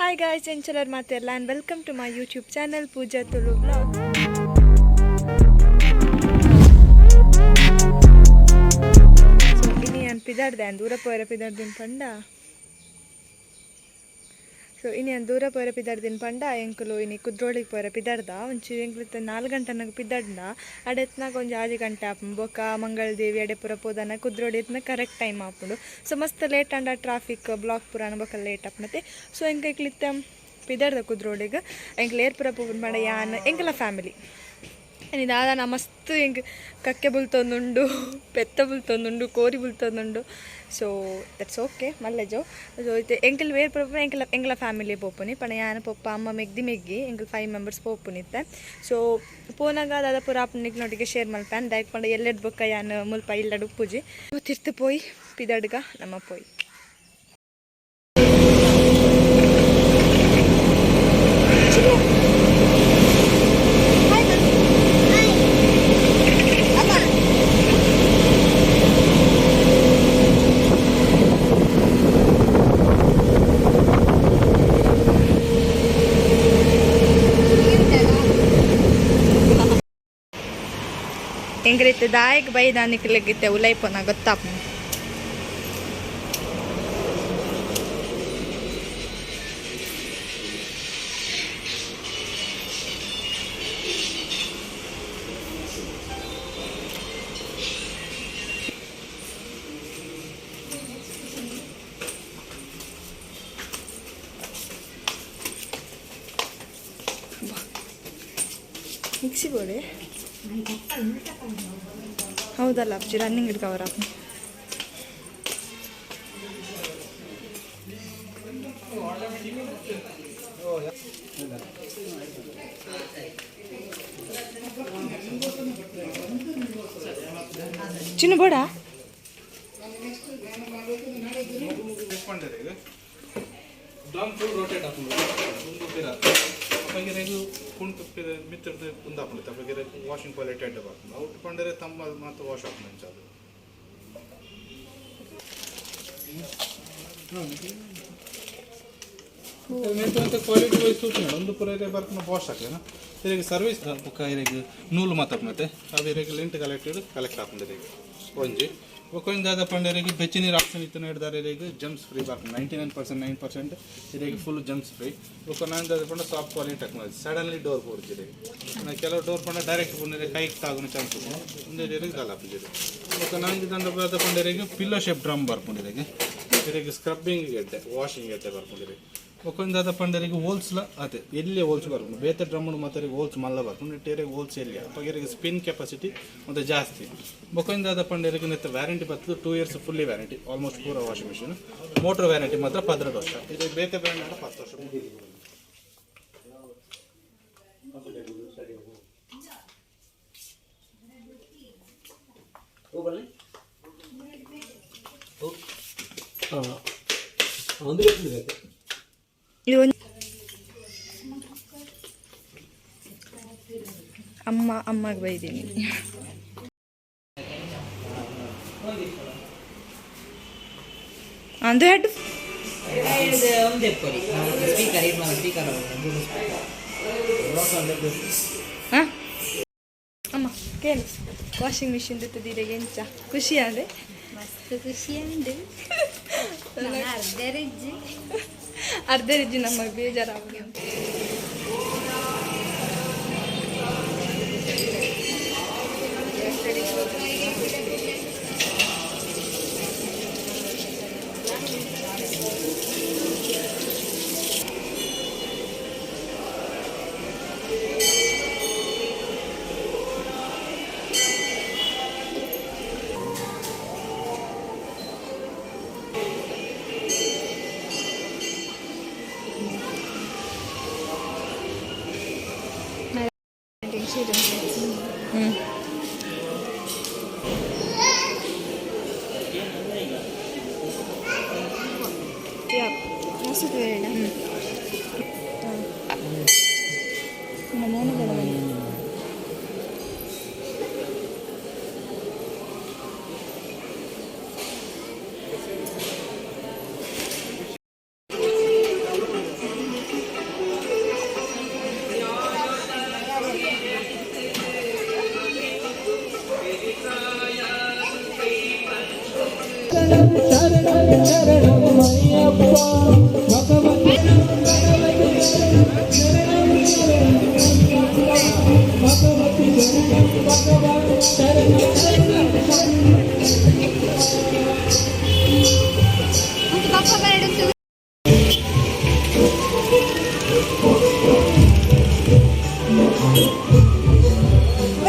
Hi guys, ಎಂಚಲರ್ ಮಾತೆರ್ಲ and welcome to my YouTube channel Pooja Tulu vlog. So ಇನಿ ಯಾನ್ ಪಿದಾಡ್ದೆ, ಯಾನ್ ದೂರ ಪೋಯರ ಪಿದಾಡ್ದಿನ ಪಂಡ. ಸೊ ಇನಿ ಯಾನ್ ದೂರ ಪೋಯರ ಪಿದಾಡ್ದಿನ ಪಂಡ, ಎಂಕುಲು ಇನಿ ಕುದ್ರೋಳಿಗೆ ಪೋಯರ ಪಿದಾಡ್ದ. ಒಂಚೂರು ಎಂಕ್ಲು 4 ಗಂಟೆನಾಗ ಪಿದಾಡ್ದ, ಅಡೆ ಎತ್ನಾಗ ಒಂಜಿ 6 ಗಂಟೆ ಆಪುಂಡು. ಬೊಕ್ಕ ಮಂಗಳ ದೇವಿ ಅಡೆ ಪೂರ ಪೋದನ ಕುದ್ರೋಳಿ ಎತ್ನ ಕರೆಕ್ಟ್ ಟೈಮ್ ಆಪುಂಡು. ಸೊ ಮಸ್ತ್ ಲೇಟ್ ಆಂಡ ಟ್ರಾಫಿಕ್ ಬ್ಲಾಕ್ ಪೂರ ಬೊಕ್ಕ ಲೇಟ್ ಆಪುಂಡತೆ. ಸೊ ಎಂಕ್ ಇಕ್ಲಿತ್ತ ಪಿದಾಡ್ದ ಕುದ್ರೋಳಿಗೆ. ಎಂಕ್ಲು ಏರ್ ಪೂರ ಪೋಪುಂಡು ಪಂಡ, ಯಾನ್ ಎಂಕಲ ಫ್ಯಾಮಿಲಿ. ದಾದ ಮಸ್ತ್ ಎಂಕ್ ಕಕ್ಕೆ ಬುಲ್ತೊಂದುಂಡು, ಪೆತ್ತ ಬುಲ್ತೊಂದುಂಡು, ಕೋರಿ ಬುಲ್ತೊಂದುಂಡು. ಸೊ that's okay, ಮಲ್ಲೆಜೋ. ಸೊ ಇತ್ತೆ ಎಂಕಲ್ ವೇರ್ ಪೋಪುನ, ಎಂಕಲ ಎಂಕಲ ಫ್ಯಾಮಿಲಿ ಪೋಪುನಿ ಪಂಡ ಯಾನ್, ಪೊಪ್ಪ, ಅಮ್ಮ, ಮೆಗ್ದಿ, ಮೆಗ್ಗಿ, ಎಂಕಲ್ ಫೈವ್ ಮೆಂಬರ್ಸ್ ಪೋಪುನಿ ಇತ್ತೆ. ಸೊ ಪೋನಾಗ ದಾದ ಪೂರ ಆಪುನಿಗ್ ನೊಟ್ಟಿಗೆ ಶೇರ್ ಮಲ್ಪೆ. ದಾಯೆಗ್ ಪಂಡ ಎಲ್ಲೆಡ್ ಬೊಕ್ಕ ಯಾನ್ ಮುಲ್ಪ ಇಲ್ಲಡ್ ಉಪ್ಪುಜಿ. ತಿರ್ತು ಪೋಯಿ ಪಿದಡ್ಗ ನಮ್ಮ ಪೋಯಿ. ಎಂಗ್ರಿತ್ತೆ ದಾಯಕ್ ಬೈದ ನಿಕ್ಲೆಗಿತ್ತೆ ಉಲೈಪೋನ ಗೊತ್ತಾಪ್. ಮಿಕ್ಸಿ ಬೋಡೆ ಹೌದಲ್ಲ ಅಪ್ಜಿ, ರನ್ನಿಂಗ್ ಹಿಡ್ಕವರ. ಚಿನ್ನು ಬೋಡ. ಡ್ರಮ್ ಫುಲ್ ರೋಟೇಟ್ ಆಪುಂಡು. ಉಂದು ಪಿರ ಅಪಗಿರೆಗ್ ಕುಂಟು ಪಿರ ಮಿತ್ತರ್ದು ಉಂದಾಪುಂಡು. ಅಪಗಿರೆ ವಾಷಿಂಗ್ ಕ್ವಾಲಿಟಿ ಎಡ್ಡೆ ಬರ್ಪುಂಡು. ಔಟ್ ಪಂಡರೆ ತಮ್ಮ ಮಾತ ವಾಶ್ ಆಪುಂಡು ಅಂಚ ಅದು. ಮೆಂತು ಕ್ವಾಲಿಟಿ ವೈಸ್ ತೂಪಿನ ಒಂದು ಪೂರ ಇರೆ ಬರ್ಪುನ ವಾಶ್ ಆಕ್ಲೆನ. ಇರೆಗ್ ಸರ್ವಿಸ್ ಬೊಕ್ಕ ಇರೆಗ್ ನೂಲು ಮಾತ ಆಪುನತೆ. ಅವು ಇರೆಗ್ ಲಿಂಟ್ ಕಲೆಕ್ಟೆಡ್ ಕಲೆಕ್ಟ್ ಆಪುಂಡು ಇರೆಗ್ ಒಂಜಿ. ಬೊಕ್ಕ ಒಂಜಿ ದಾದ ಪಂಡ, ಇರೆಗ್ ಬೆಚ್ಚ ನೀರು ಆಪ್ಷನ್ ಇತ್ತಿನ ಹಿಡ್ದಾರೆ ಇರೆಗ್ ಜರ್ಮ್ಸ್ ಫ್ರೀ ಬರ್ಪುಂಡು. 99.9% ಇರೆಗ್ ಫುಲ್ ಜರ್ಮ್ಸ್ ಫ್ರೀ. ಬೊಕ್ಕ ನಾನ್ ದಾದ ಪಂಡ, soft quality technology, suddenly door ಪೋರ್ಜಿ ಇರೆಗ್. ಕೆಲವು ಡೋರ್ ಪಂಡ ಡೈರೆಕ್ಟ್ ಪುಂಡ ಕೈಗೆ ತಾಗುನ ಚಾನ್ಸ್ ಉಂಡು. ಉಂದು ಇರೆಗ್ ದಾಲ ಆಪುಜಿ. ಬೊಕ್ಕ ನಾನ್ ದಾದ ಪಂಡ, ಇರೆಗ್ ಪಿಲ್ಲೋ ಶೇಪ್ ಡ್ರಮ್ ಬರ್ಪುಂಡು. ಇರೆಗ್ ಇರೆಗ್ ಸ್ಕ್ರಬ್ಬಿಂಗ್ ಎಡ್ಡೆ, ವಾಷಿಂಗ್ ಎಡ್ಡೆ ಬರ್ಪುಂಡು ಇರೆಗ್. ಬೊಕ್ಕ ಒಂದು ದಾದ ಪಂಡ, ಇರೆಗ್ ಹೋಲ್ಸ್ಲ ಅದೇ ಎಲ್ಲಿ ಹೋಲ್ಸ್ ಬರ್ಪುಂಡು. ಬೇತೆ ಡ್ರಮ್ ಮಾತ್ರ ಹೋಲ್ಸ್ ಮಲ್ಲ ಬರ್ಪುಂಡು, ಇಟ್ಟೆರೆಗ್ ಹೋಲ್ಸ್ ಎಲ್ಲಿ. ಅಪ್ಪಗ ಇರೆಗ್ ಸ್ಪಿನ್ ಕೆಪಾಸಿಟಿ ಮತ್ತೆ ಜಾಸ್ತಿ. ಬೊಕ್ಕ ಒಂದು ದಾದ ಪಂಡ, ಇರೆಗ್ ನೆತ್ತ ವ್ಯಾರಂಟಿ ಬರ್ತದೆ, 2 ಇಯರ್ಸ್ ಫುಲ್ಲಿ ವ್ಯಾರಂಟಿ ಆಲ್ಮೋಸ್ಟ್ ಪೂರ ವಾಷಿಂಗ್ ಮಿಷಿನ್. ಮೋಟರ್ ವ್ಯಾರಂಟಿ ಮಾತ್ರ 12 ವರ್ಷ. ಇದು ಬೇತೆ ಬ್ರ್ಯಾಂಡ್ 10 ವರ್ಷ. ಇದು ಒಂದು ಅಮ್ಮ ಅಮ್ಮಗೆ ಬೈದೀನಿ. ಅಂದು ಹೆಡ್. ಒಂದೇ ಪೊರಿ ಸ್ಪೀಕರ್ ಇರ್ಮ ಸ್ಪೀಕರ್. ಹಾಂ ಅಮ್ಮ, ಕೇಳು, ವಾಷಿಂಗ್ ಮಿಷಿನ್ ತಿದ್ದೀರಿಗೆ ಎಂಚ ಖುಷಿ ಆದೆ? ಮಸ್ತ್ ಖುಷಿ ಉಂಡು. ಅರ್ಧ ರಿಜ್ಜಿ. ಅರ್ಧ ರಿಜ್ಜಿ, ನಮಗೆ ಬೇಜಾರಾಗ. ಹ್ಞೂ. ಹ್ಞೂ. ಒಂದು ಪಪ್ಪ ಬರಡು.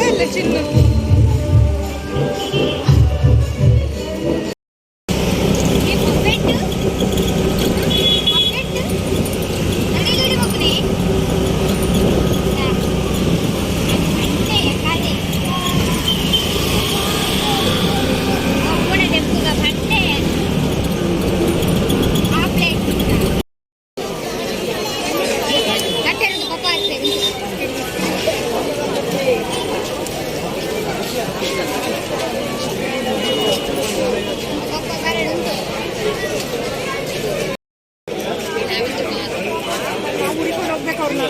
ಎಲ್ಲ ಚಿನ್ನ. ಪಪ್ಪೆಟ್ಟು ಪಪ್ಪೆಟ್ಟು ನಡಿಗಡಿ ಮಗನೇ ಅಂತೆ ಕಾದೆ ಅಪ್ಪನ ದೆಪ್ಪುಗ ಬಂಡೆ ಆ ಪ್ಲೇಟ್ ಕಟ್ಟೆರಡು ಪಪ್ಪ ಆಗ್ತದೆ. ಪಪ್ಪ ಬರಡು ಉಂಟು. ಹುಡ್ಕೊಂಡು ಹೋಗ್ಬೇಕು ಅವ್ರನ್ನ.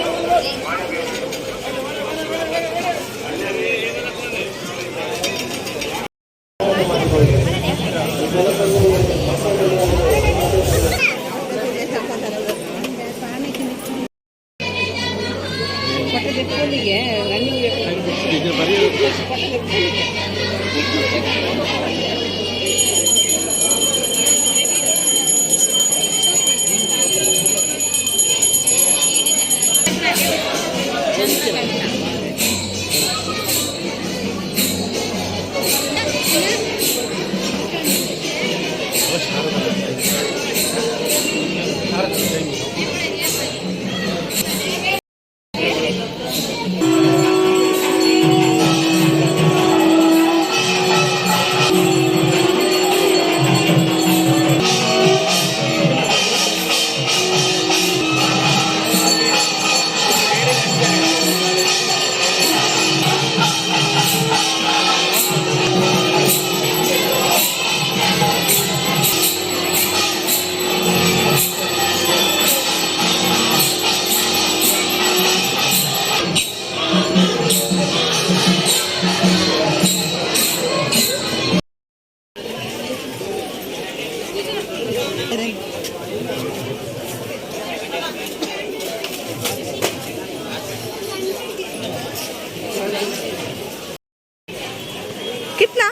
कितना?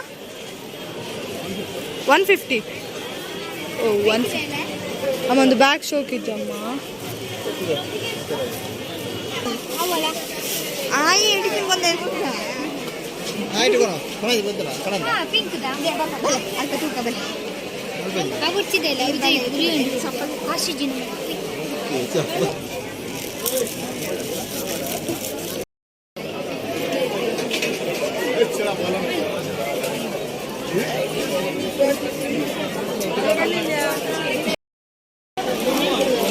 150. ಓ, 1. ಅಮ್ಮ, ಒಂದು ಬ್ಯಾಗ್ ಶೋಕಿದ್ದಮ್ಮ. ಅವಳ ಆಯಿ ಹಿಡಿದು ಬಂದೆ. ಹಾ, ಪಿಂಕ್ ದಾ ಅಲ್ಪ ತೂಕ ಬನ್ನಿ. ಕಬುರ್ಚಿದೆ ಇಲ್ಲ ವಿಜಯ್ ಗುರಿ ಉಂಟು ಕಾಶಿಜಿನ.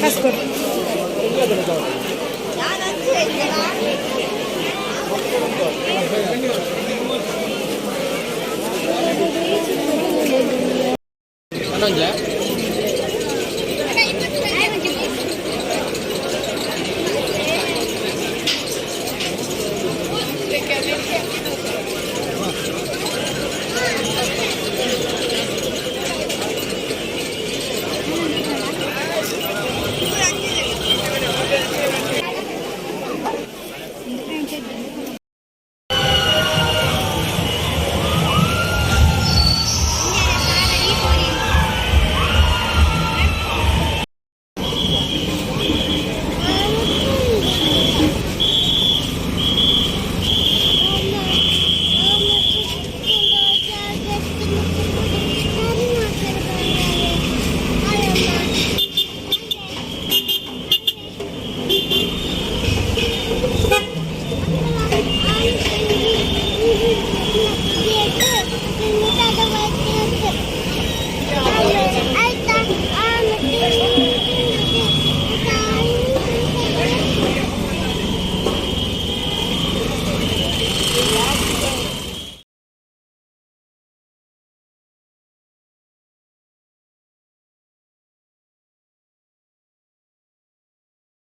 ಕಾಸು ಕೊಡು.